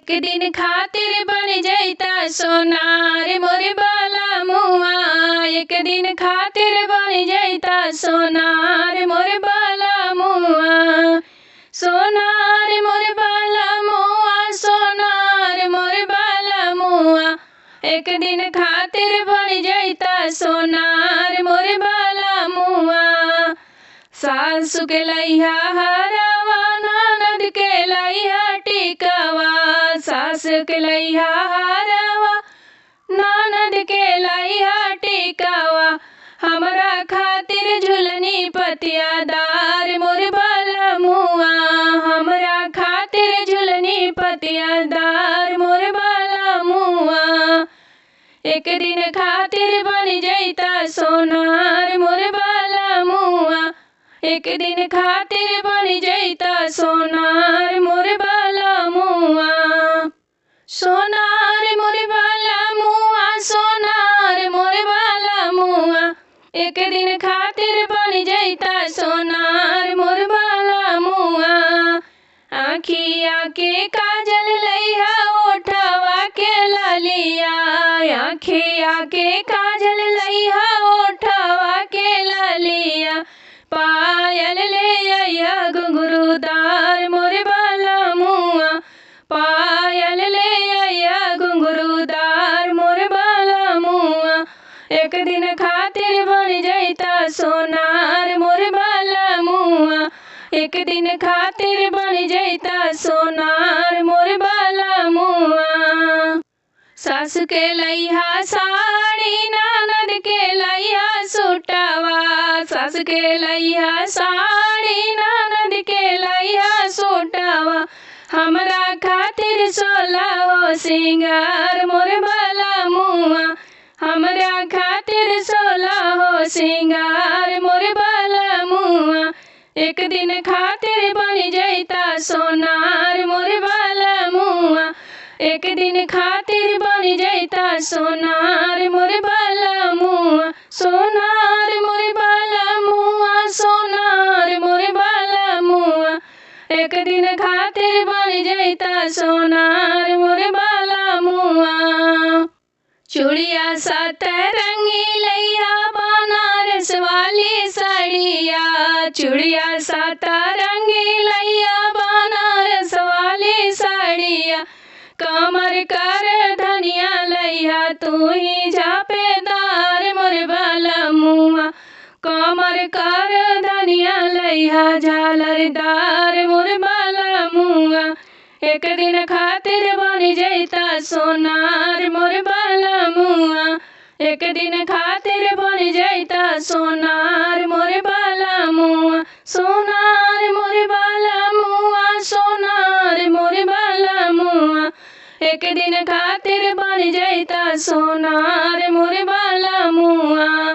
एक दिन खातिर बन जैता सोनार मोर बाला मुआ, एक दिन खातिर बन जैता सोनार मोर बाला मुआ। सोनार मोर बाला मुआ, सोनार मोर बाला मुआ, एक दिन खातिर बन जैता सोनार मोर बाला मुआ। सासु के लैहा हरवा, ननद के लैहा टिकवा, सास के लैहा हरवा, ननद के लैहा टिकवा, हमरा खातिर झुलनी पतियादार मोर बाला मुआ, हमरा खातिर झुलनी पतियादार मोर बाला मुआ। एक दिन खातिर बन जैता सोनार मोर बाला मुआ, एक दिन खातिर बन जैता सोनार मोर बाला मुआ। सोनार मोर बाला मुआ, सोनार मोर बाला मुआ, एक दिन खातिर बन जैता सोनार मोर बाला मुआ। आँखिया के काजल लैहा, ओठवा के ललिया, आँखिया के काजल लैहा, ओठवा के ललिया, पायल ले अइहा घुंघरूदार मोर बाला मुआ, पायल ले अइहा घुंघरूदार मोर बाला मुआ। एक दिन खातिर बन जैता सोनार मोर बाला मुआ, एक दिन खातिर बन जैता सोनार मोर बाला मुआ। सास के लैहा साड़ी, ननद के लैहा सूटवा, सास के लैहा साड़ी, ननद के लैहा सूटवा, हमरा खातिर सोला हो सिंगार मोर बाला मुआ, हमरा खातिर सोला हो सिंगार मोर बाला मुआ। एक दिन खातिर बन जैता सोनार मोर बाला मुआ, एक दिन खातिर बन जैता सोनार मोर बाला मुआ। सोनार मोर बाला मुआ, सोनार मोर बाला मुआ, एक दिन खातिर बन जैता सोनार मोर बाला मुआ। चूड़िया सात रंगी लैहा, बनारस वाली साड़िया, चूड़िया सात रंगी लैहा, बनारस वाली साड़िया, कमर कर धनिया लैहा, तू ही झापेदार मोर बाला मुआ, कमर कर धनिया लैहा, झालरदार मोर बाला मुआ। एक दिन खातिर बन जैता सोनार मोर बाला मुआ, एक दिन खातिर बन जैता सोनार मोर बाला मुआ। सोनार मोर बाला मुआ, सोनार मोर बाला मुआ, एक दिन खातिर बन जैता सोनार मोर बाला मुआ।